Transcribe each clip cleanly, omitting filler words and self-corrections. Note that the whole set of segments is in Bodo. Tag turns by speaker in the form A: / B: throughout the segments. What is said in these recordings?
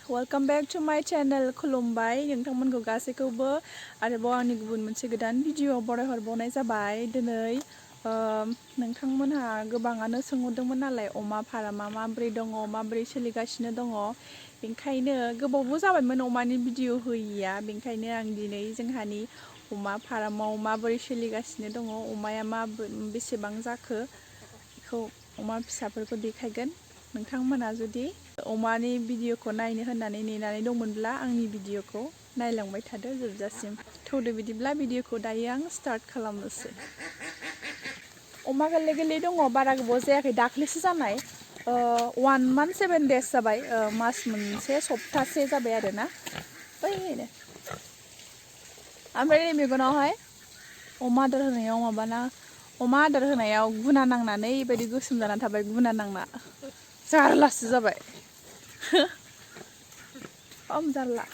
A: welcome back to my channel खुलुमबाय नोंथांमोनखौ गासैखौबो आरोबाव आंनि गुबुन मोनसे गोदान भिडिअ बरायहरबावनाय जाबाय दिनै नोंथांमोनहा गोबाङानो सोंहरदोंमोन नालाय अमा फारामा माबोरै दङ माबोरै सोलिगासिनो दङ बेनिखायनो गोबावबो जाबायमोन अमानि भिडिअ होयिया बेनिखायनो आं दिनै जोंहानि अमा फारामाव माबोरै सोलिगासिनो दङ अमाया बेसेबां जाखो बेखौ अमा फिसाफोरखौ देखायगोन नोंथांमोना जुदि अमानि भिडिअखौ नायनो होननानै नेनानै दंमोनब्ला आंनि भिडिअखौ नायलांबाय थादो जोबजासिम थौदो बिदिब्ला भिडिअखौ दायो आं स्टार्ट खालामनोसै अमा गोरलै गोरलै दङ बारा गोबाव जायाखै दाख्लैसो जानाय 1 month 7 days जाबाय मास मोनसे सप्तासे जाबाय आरोना बैनो ओमफ्राय मेगनावहाय अमा आदार होनायाव अमा आदार होनायाव गुना नांनानै बेबायदि गोसोम जाना थाबाय गुना नांना जारलासो जाबाय खम जारला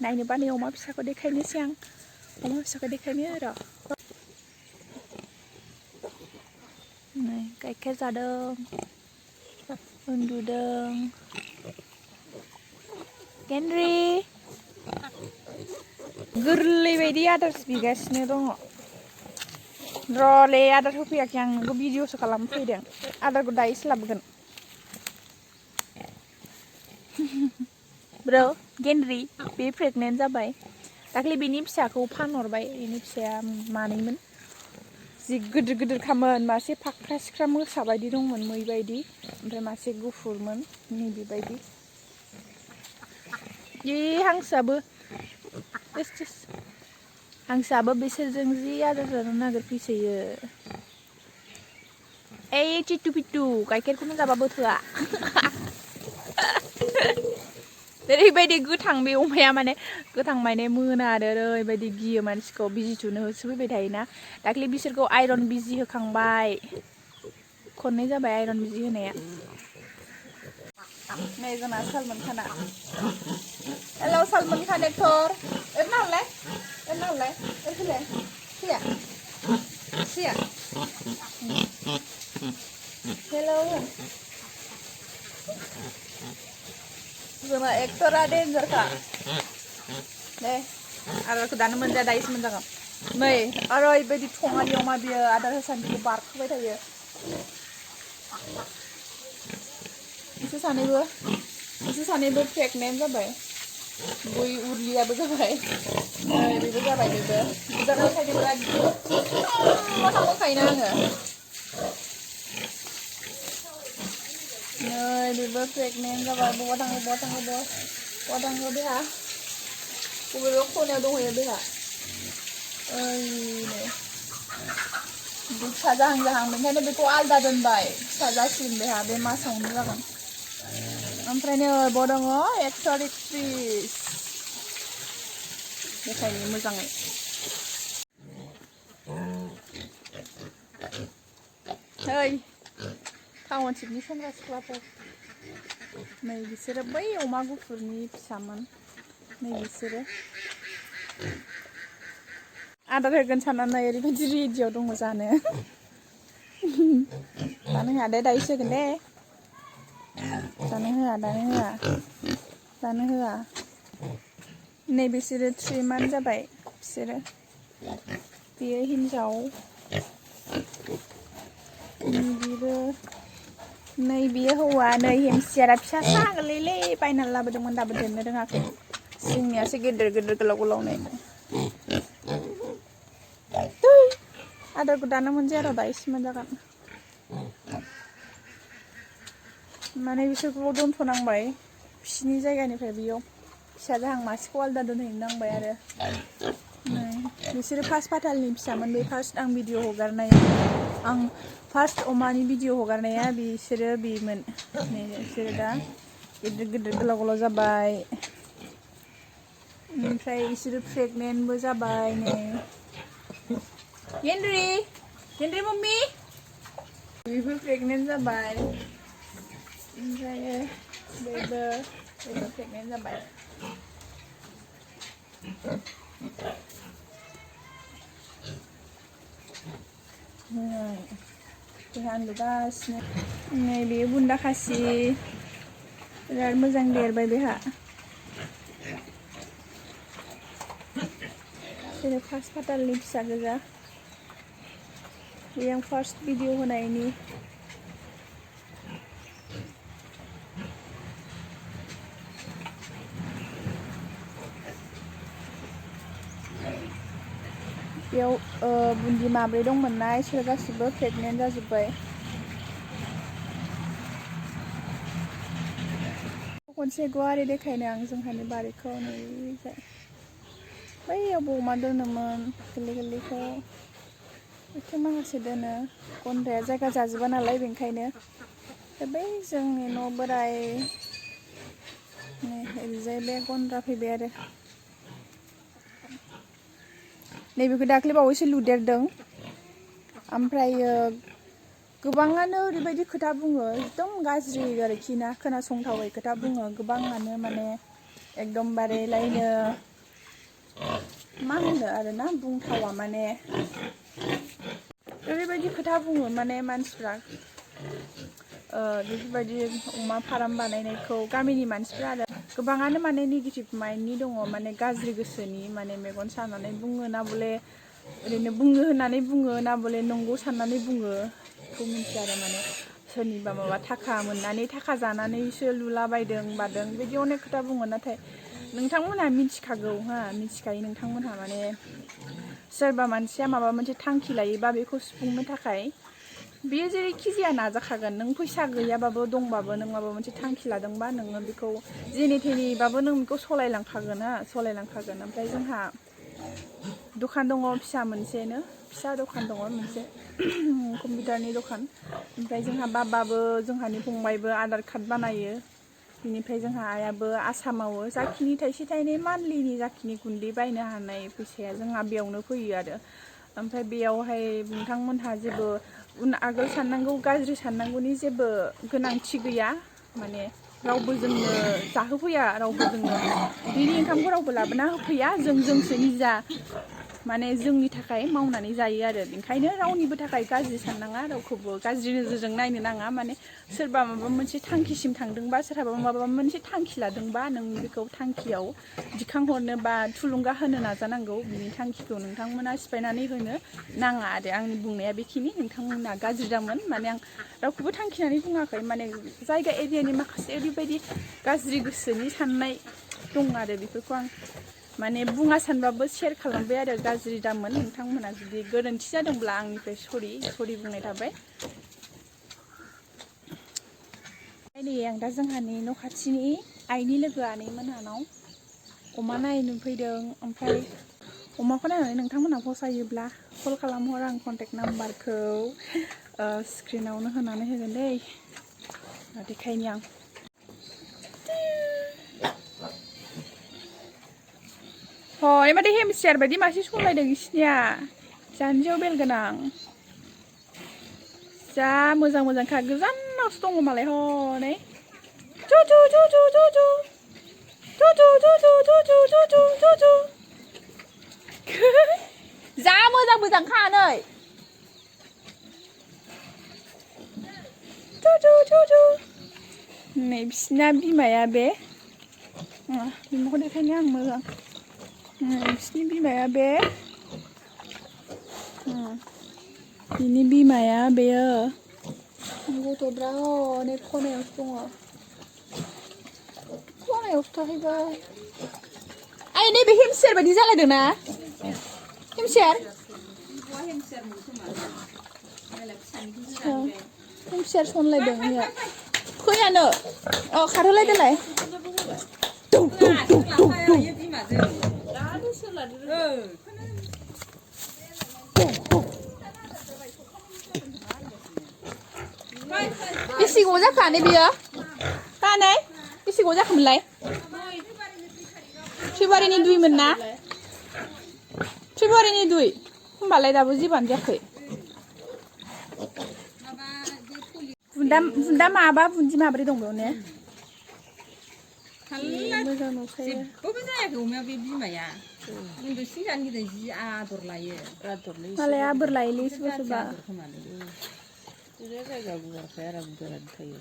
A: नायनो बानाय अमा फिसाखौ देखायनोसै आं अमा फिसाखौ देखायनो र' नै गाइखेर जादों उन्दुदों गेन्द्रि गोरलै बायदि आदार बिगासिनो दङ र'ले आदार होफैयाखै आं नोंखौ भिडिअसो खालामनो फैदों आदारखौ दायोसो लाबोगोन ब्र गेन्द्रि बे प्रेगनेन्ट जाबाय दाख्लै बेनि फिसाखौ फानहरबाय बेनि फिसाया मानैमोन जि गिदिर गिदिर खामोन मासे फाख्रा सिख्रा मोसा बायदि दंमोन मै बायदि ओमफ्राय मासे गुफुरमोन नैबेबायदि हांसोआबो हांसोआबो बिसोरजों जि आदार जानो नागिरफैसोयो ओइ चिट्टु पिट्टु गाइखेरखौनो जाबाबो थोआ ओरैबायदि गोथां बे अमाया माने गोथां माने मोना आरो ओरैबायदि गियो मानसिखौ बिजि थुनो होसोफैबाय थायोना दाख्लै बिसोरखौ आइरन बिजि होखांबाय खननै जाबाय आइरन बिजि होनाया नै जोंना सालमान खाना हेलौ सालमान खान एक्टर एरना हरलाय फैया हेलौ जोंना एक्टरा डेन्जार खा दे आदारखौ दानो मोनजाया दायोसो मोनजागोन नै ओरैबायदि थङालि अमा बियो आदार होसान्दिखौ बारखोबाय थायो बिसोर सानैबो प्रेगनेन्ट जाबाय बै उर्लियाबो जाबाय बेबो जाबाय बेबो बुजानायखायनो बिराद मोखायोना आङो नै बेबो प्रेगनेन्ट जाबाय बहा थाङो बेहा बबेबा खनायाव दंहैयो बेहा ओइनो फिसा जाहां बेनिखायनो बेखौ आलदा दोनबाय फिसा जासिगोन बेहा बे मासावनो जागोन ओमफ्राय नै बाव दङ एक्टर एक्ट्रिस देखायनो मोजाङै ओइ टाउन शिपनि सेंग्रा सिख्लाफोर नै बिसोरो बै अमा गुफुरनि फिसामोन नै बिसोरो आदार होगोन साननानै ओरैबायदि रेडियाव दङ जानो होआ दे दायोसो होगोन दे जानो होआ नै बिसोरो 3 month जाबाय बिसोरो बेयो हिन्जाव नै बेयो हौवा नै हेमसियारा फिसा गोरलैलै बायनानै लाबोदोंमोन दाबो देरनो रोङाखै जोंनियासो गिदिर गोलाव नै आदारखौ दानो मोनजाया र' दायोसो मोनजागोन माने बिसोरखौ दोनथ'नांबाय बिसिनि जायगानिफ्राय बेयाव फिसा जाहां मासेखौ आलदा दोनहैनो नांबाय आरो नै बिसोरो फार्स्ट फाथालनि फिसामोन बे फार्स्ट आं भिडिअ हगारनाया आं फार्स्ट अमानि भिडिअ हगारनाया बिसोरो बेमोन नै बिसोरो दा गिदिर गोलाव जाबाय ओमफ्राय बिसोरो प्रेगनेन्टबो जाबाय नै गेन्द्रि मम्मी बेबो प्रेगनेन्ट जाबाय ओमफ्राय बेबो प्रेगनेन्ट जाबाय जोंहा उन्दुगासिनो नै बेयो बुन्दा खासि बिराद मोजां देरबाय बेहा जेरै फार्स्ट फाटालनि फिसा गोजा बे आं फार्स्ट भिडिअ होनायनि बेयाव बुन्दि माब्रै दंमोन ना इसोर गासिबो प्रेगनेन्ट जाजोब्बाय खनसे गुवारै देखायनो आं जोंहानि बारिखौ नैजाय बैयावबो अमा दोनोमोन गोरलै गोरलैखौ बेखौ माखासे दोनो गन्द्राया जायगा जाजोबा नालाय बेनिखायनो बै जोंनि न' बोराय ओरैजाय बे गन्द्रा फैबाय आरो नैबेखौ दाख्लै बावैसो लुदेरदों ओमफ्रायो गोबाङानो ओरैबायदि खोथा बुङो एकदम गाज्रि आरोखि ना खोनासंथावै खोथा बुङो गोबाङानो माने एकदमबारे लायनो मा होनो आरोना बुंथावा माने ओरैबायदि खोथा बुङो माने मानसिफ्रा बेफोरबायदि अमा फार्म बानायनायखौ गामिनि मानसिफ्रा आरो गोबाङानो माने नेगेटिभ माइन्डनि दङ माने गाज्रि गोसोनि माने मेगन सानानै बुङो ना बले ओरैनो बुङो होननानै बुङो ना बले नंगौ साननानै बुङो बेखौ मिन्थिया आरो माने सोरनिबा माबा थाखा मोननानै थाखा जानानैसो लुलाबायदों बादों बिदि अनेक खोथा बुङो नाथाय नोंथांमोनहा मिथिखागौ मिथिखायो नोंथांमोनहा माने सोरबा मानसिया माबा मोनसे थांखि लायोबा बेखौ सुफुंनो थाखाय बेयो जेरैखि जाया नाजाखागोन नों फैसा गैयाबाबो दंबाबो नों माबा मोनसे थांखि लादोंबा नोङो बेखौ जेने थेनेबाबो नों बेखौ सलायलांखागोन ओमफ्राय जोंहा दखान दङ फिसा मोनसेनो फिसा दखान दङ मोनसे कम्पिउटारनि दखान ओमफ्राय जोंहा बाबाबो जोंहानि फंबायबो आधार कार्ड बानायो बिनिफ्राय जोंहा आइयाबो आसा मावो जाखिनि थाइसे थाइनै मान्थलिनि जाखिनि गुन्दै बायनो हानाय फैसाया जोंहा बेयावनो फैयो आरो ओमफ्राय बेयावहाय नोंथांमोनहा जेबो आगोल साननांगौ गाज्रि साननांगौनि जेबो गोनांथि गैया माने रावबो जोंनो जाहोफैया रावबो जोंनो उदैनि ओंखामखौ रावबो लाबोना होफैया जोंसो निजा माने जोंनि थाखाय मावनानै जायो आरो ओंखायनो रावनिबो थाखाय गाज्रि साननाङा रावखौबो गाज्रि नोजोरजों नायनो नाङा माने सोरबा माबा मोनसे थांखिसिम थांदोंबा सोरहाबा माबा मोनसे थांखि लादोंबा नों बेखौ थांखियाव दिखांहरनो बा थुलुंगा होनो नाजानांगौ बिनि थांखिखौ नोंथांमोना सिफायनानै होनो नाङा आरो आंनि बुंनाया बेखिनि नोंथांमोना गाज्रि दामोन माने आं रावखौबो थांखिनानै बुङाखै माने जायगा एरियानि माखासे ओरैबायदि गाज्रि गोसोनि साननाय दं आरो बेफोरखौ आं माने बुङा सानबाबो शेयार खालामबाय आरो गाज्रि दामोन नोंथांमोना जुदि गोरोन्थि जादोंब्ला आंनिफ्राय सरि बुंनाय थाबाय नै आं दा जोंहानि न' खाथिनि आइनि लोगो आनैमोनहानाव अमा नायनो फैदों ओमफ्राय अमाखौ नायनानै नोंथांमोनहा फसायोब्ला कल खालामहर आं कन्टेक्ट नाम्बारखौ स्क्रिनावनो होनानै होगोन दै देखायनि आं हय माथो हेमसियार बायदि मासे सलायदों इसिनिया जानजियाव बेल गोनां जा मोजां मोजांखा गोजानावसो दङ मालाय हनै जा मोजां मोजांखा नै नै बिसिना बिमाया बे बिमाखौ देखायनो आं मोजां बिसिनि बिमाया बे बिनि बिमाया बेयो गथ'फ्रा हनै खनायावसो दङ खनायावसो थाहैबाय आइ नैबे हेमसियार बायदि जालायदोंना हेमसियार सनलायदों फैयानो खारहोलायदोलाय बेसे गोबाव जाखो आनै बियो आनै बेसे गोबाव जाखोमोनलाय फेब्रुवारिनि 2 मोन ना फेब्रुवारिनि 2 होमबालाय दाबो जेबोआनो जायाखै बुन्दा माबा बुन्दि माब्रै दं बेयाव ने मोजां नुखायो जेबोबो जायाखै अमाया बे बिमाया उन्दैसिन जानो गिदिं जि आदर लायो मालाय आबोर लायोलै सोरबा सोरबा जायगा गुवारखाय आराम गोरान थायो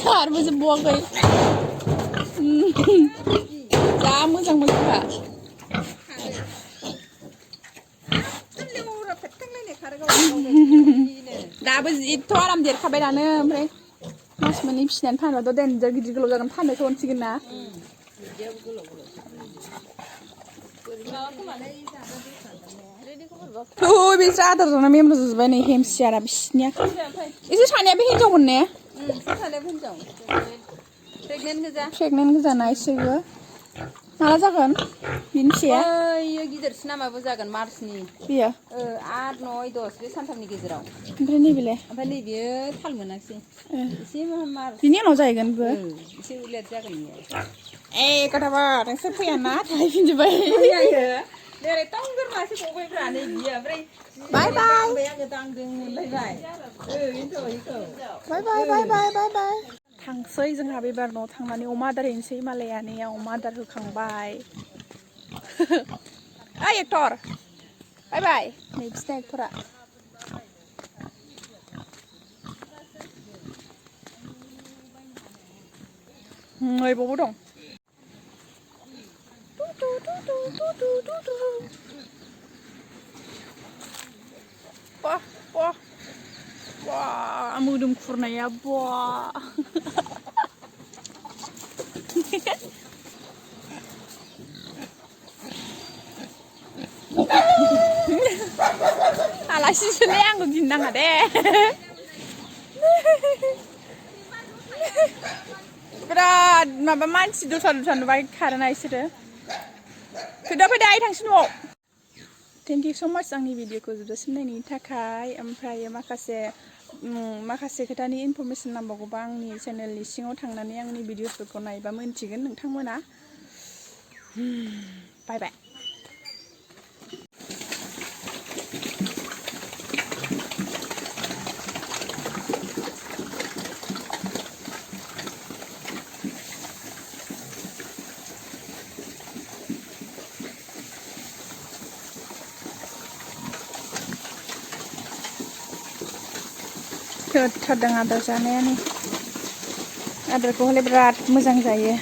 A: खारबोजो बुवाखै जा मोजां मोनखा दाबो जिथ' आराम देरखाबाय दानो ओमफ्राय मास मोननै फिसिनानै फानबाथ' देनजार गिदिर गोलाव जागोन फाननोसो हरसिगोन ना बिस्रा आदार जाना मेमरा जाजोब्बाय नै हेमसियारा बिसिनिया एसे सानैयाबो हिनजावमोन ने प्रेगनेन्ट गोजाना इसोरबो माला जागोन बिनि फिसाया
B: गिदिरसिन नामाबो जागोन मार्चनि
A: बियो
B: 8, 9, 10 बे सानथामनि गेजेराव
A: ओमफ्राय नैबेलाय
B: ओमफ्राय नैबेयो थाल मोनाखिसै एसे मार्च
A: बिनि उनाव जाहैगोन बो
B: एसे लेट जागोन
A: ए कथाबा नोंसोर फैया ना थाहैफिनजोब्बाय
B: देरै टाउनफोर मासे गबायब्रा नै बियो ओमफ्राय
A: बाय बाय
B: आङो दांदों मोनलायबाय
A: बाय बाय बाय बाय बाय बाय थांसै जोंहा बेबार न'आव थांनानै अमा आदार हैनोसै मालाया नैया अमा आदार होखांबाय ओइ एक्टर बाय बाय नै बिसिना एक्टरा नै बावबो दं wah wah wah moodum खुरनाया wah आलासिसोलै आंखौ गिनो नाङा दे बिराद माबा मानसि दस्रा दस्रा नुबाय खारोना इसोरो फैदो फैदो आइ थांसै न'आव थेंक इउ सो माच आंनि भिडिअखौ जोबजासिम नायनायनि थाखाय ओमफ्राय माखासे खोथानि इनफरमेसन नांबावगौबा आंनि चेनेलनि सिङाव थांनानै आंनि भिडिअफोरखौ नायबा मोनथिगोन नोंथांमोना बाय बाय थोद थादों आदार जानायानो आदारखौ हले बिराद मोजां जायो